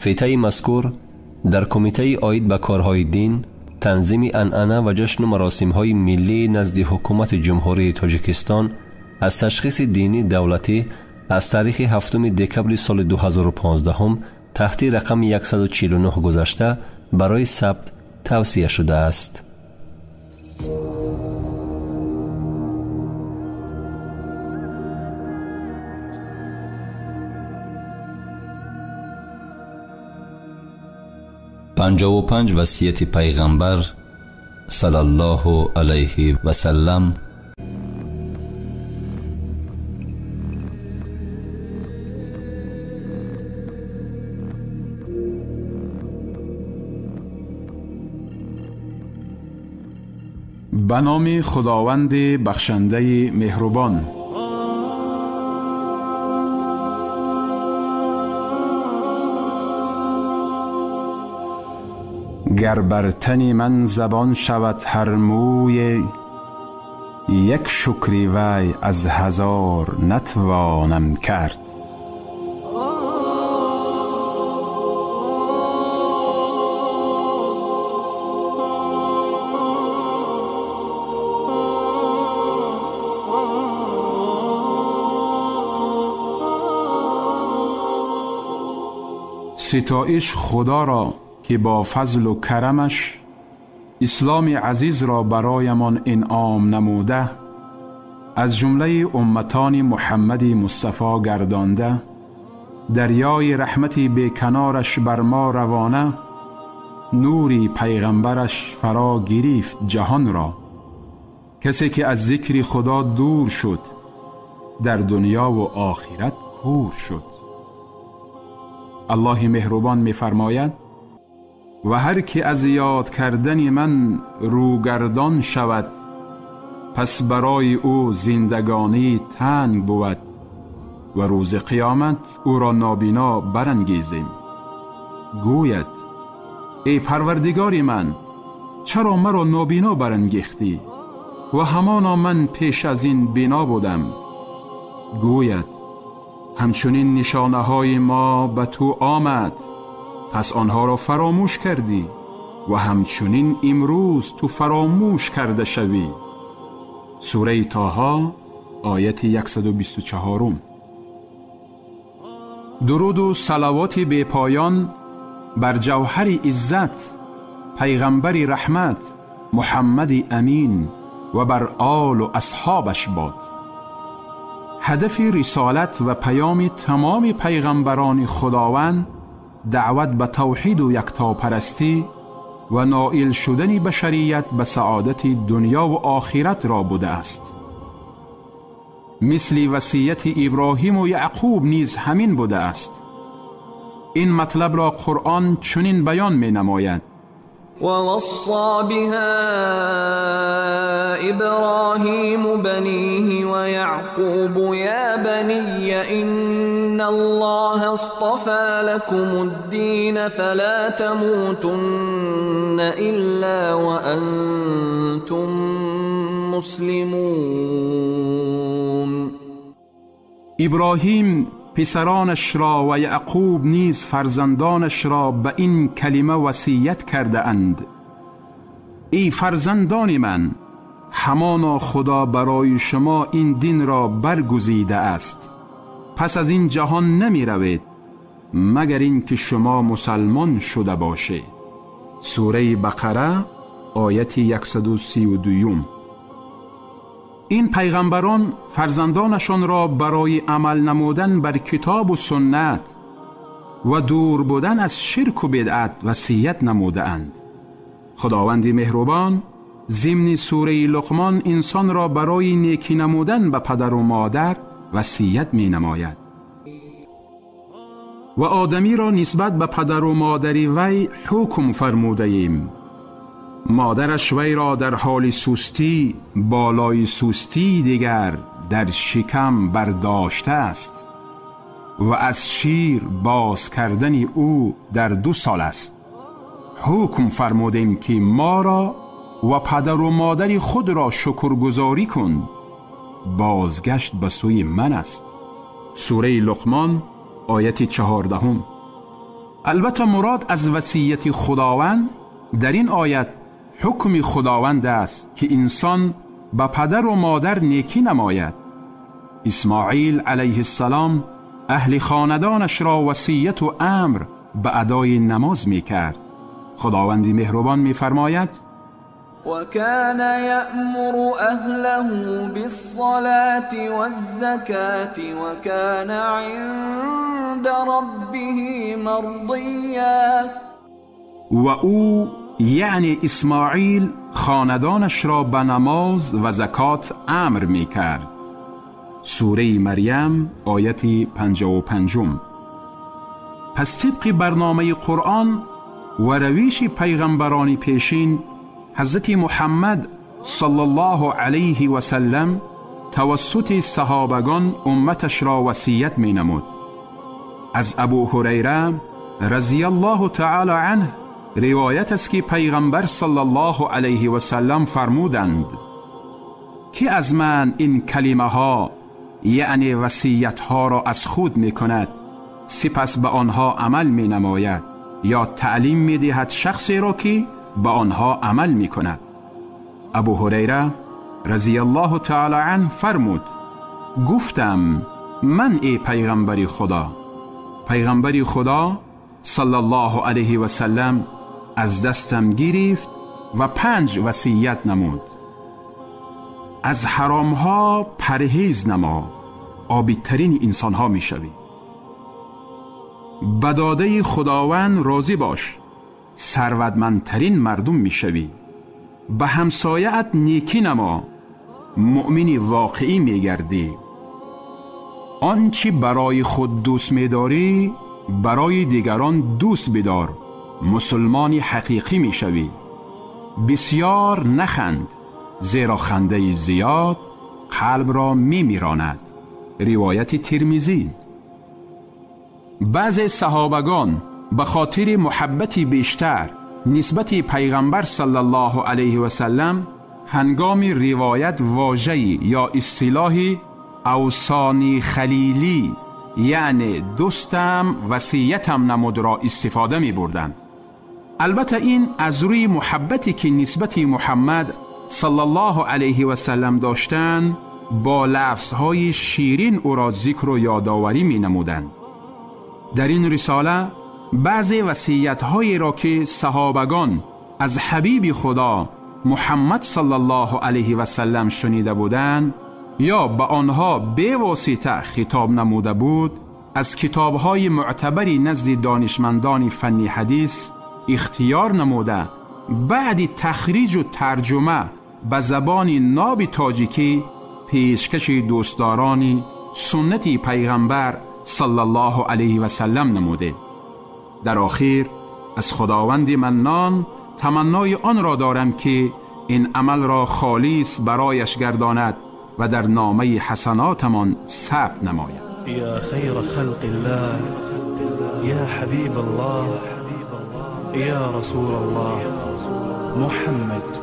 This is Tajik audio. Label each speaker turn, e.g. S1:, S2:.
S1: Фитаи мазкур дар Кумитаи оид ба корҳои дин, танзими анъана ва ҷашну маросимҳои миллӣ назди Ҳукумати Ҷумҳурии Тоҷикистон аз ташхиси динии давлатӣ аз таърихи 7 декабри соли 2015 таҳти рақами 149 гузашта барои сабт тавсия шудааст.
S2: 55 васияти пайғамбар саллаллоҳу алайҳи васаллам.
S3: Ба номи Худованди бахшандаи меҳрубон. Гар бар тани ман забон шавад ҳар мӯе, як шукри вай аз ҳазор натвонам кард. Ситоиш Худо ро ки бо фазлу карамаш исломи азиз ро бароямон инъом намуда, аз ҷумлаи умматони Муҳаммади Мустафо гардонда, дарёи раҳмати беканораш бар мо равона, нури пайғамбараш фаро гирифт ҷаҳонро. Касе ки аз зикри Худо дур шуд, дар дунёву охират кур шуд. Аллоҳи меҳрубон мефармояд: ва ҳар ки аз ёд кардани ман рӯгардон шавад, пас барои ӯ зиндагонӣ танг бувад ва рӯзи қиёмат ӯро нобино барангезем. Гӯяд: эй Парвардигори ман, чаро маро нобино барангехтӣ ва ҳамоно ман пеш аз ин бино будам? Гӯяд: ҳамчунин нишонаҳои мо ба ту омад, пас онҳоро фаромӯш кардӣ ва ҳамчунин имрӯз ту фаромӯш карда шавӣ. Сураи Тоҳо, ояти 124. Дуруду салавоти бепоён бар ҷавҳари иззат, пайғамбари раҳмат, Муҳаммади амин ва бар олу асҳобаш бод. Ҳадафи рисолат ва паёми тамоми пайғамбарони Худованд даъват ба тавҳиду яктопарастӣ ва ноил шудани башарият ба саодати дунёву охиратро будааст. Мисли васияти Иброҳиму Яъқуб низ ҳамин будааст. Ин матлабро Қуръон чунин баён менамояд:
S4: ووصى بها إبراهيم بنيه ويعقوب يا بني إن الله اصطفى لكم الدين فلا تموتن إلا وأنتم مسلمون.
S3: Иброҳим писаронашро ва Яъқуб низ фарзандонашро ба ин калима васият кардаанд: эй фарзандони ман, ҳамоно Худо барои шумо ин динро баргузидааст, пас аз ин ҷаҳон намеравед магар ин ки шумо мусалмон шуда бошед. Сураи Бақара, ояти 132. Ин пайғамбарон фарзандонашонро барои амал намудан бар китобу суннат ва дур будан аз ширку бидъат васият намудаанд. Худованди меҳрубон зимни сураи Луқмон инсонро барои некӣ намудан ба падару модар васият менамояд ва одамиро нисбат ба падару модари вай ҳукм фармудаем. Модараш вайро дар ҳоли сустӣ болои сустии дигар дар шикам бардоштааст ва аз шир боз кардани ӯ дар 2 сол аст. Ҳукм фармудем ки моро ва падару модари худро шукргузорӣ кун, бозгашт ба сӯи ман аст. Сураи Луқмон, ояти 14. Албатта, мурод аз васияти Худованд дар ин оят ҳукми Худованд аст, ки инсон ба падару модар некӣ намояд. Исмоил алайҳиссалом аҳли хонадонашро васияту амр ба адои намоз мекард. Худованди меҳрубон мефармояд:
S4: وكان يأمر أهله بالصلاة والزكاة وكان عند ربه مرضيا.
S3: و او یعنی اسماعیل خاندانش را به نماز و زکات امر می کرد. سوره مریم آیت 55. پس طبق برنامه قرآن و رویش پیغمبران پیشین، حضرت محمد صلی الله علیه و سلم توسط صحابگان امتش را وصیت می نمود. از ابو هریره رضی الله تعالی عنه روایت است که پیغمبر صلی الله علیه و سلم فرمودند: که از من این کلمه ها یعنی وصیت ها را از خود می کند، سپس به آنها عمل می نماید یا تعلیم می دهد شخصی را که به آنها عمل می کند. ابو هریره رضی الله تعالی عنه فرمود: گفتم من ای پیغمبر خدا. پیغمبر خدا صلی الله علیه و سلم از دستم گرفت و 5 وصیت نمود: از حرامها پرهیز نما، عابدترین انسانها می شوی. به داده خداوند راضی باش، ثروتمندترین مردم می شوی. به همسایه‌ات نیکی نما، مؤمن واقعی می گردی. آنچه برای خود دوست می داری برای دیگران دوست بدار، مسلمان حقیقی می شوی. بسیار نخند، زیرا خنده زیاد قلب را می میراند. روایت ترمذی. بعض صحابگان به خاطر محبت بیشتر نسبت پیغمبر صلی الله علیه و سلم هنگام روایت واژه یا اصطلاح اوصانی خلیلی یعنی دوستم وصیتم نمود را استفاده می بردند. البته این از روی محبتی که نسبت محمد صلی الله علیه و سلم داشتند با لفظهای شیرین او را ذکر و یادآوری می نمودند. در این رساله بعضی وصیت‌هایی را که صحابگان از حبیب خدا محمد صلی الله علیه و سلم شنیده بودند یا به آنها به واسطه خطاب نموده بود، از کتاب‌های معتبری نزد دانشمندان فنی حدیث اختیار نموده، بعد تخریج و ترجمه به زبان ناب تاجیکی پیشکش دوستداران سنت پیغمبر صلی الله علیه و سلم نموده. در آخر از خداوند منان تمنای آن را دارم که این عمل را خالص برایش گرداند و در نامه حسناتمان ثبت نماید.
S5: یا خیر خلق الله، یا حبیب الله، یا رسول الله محمد.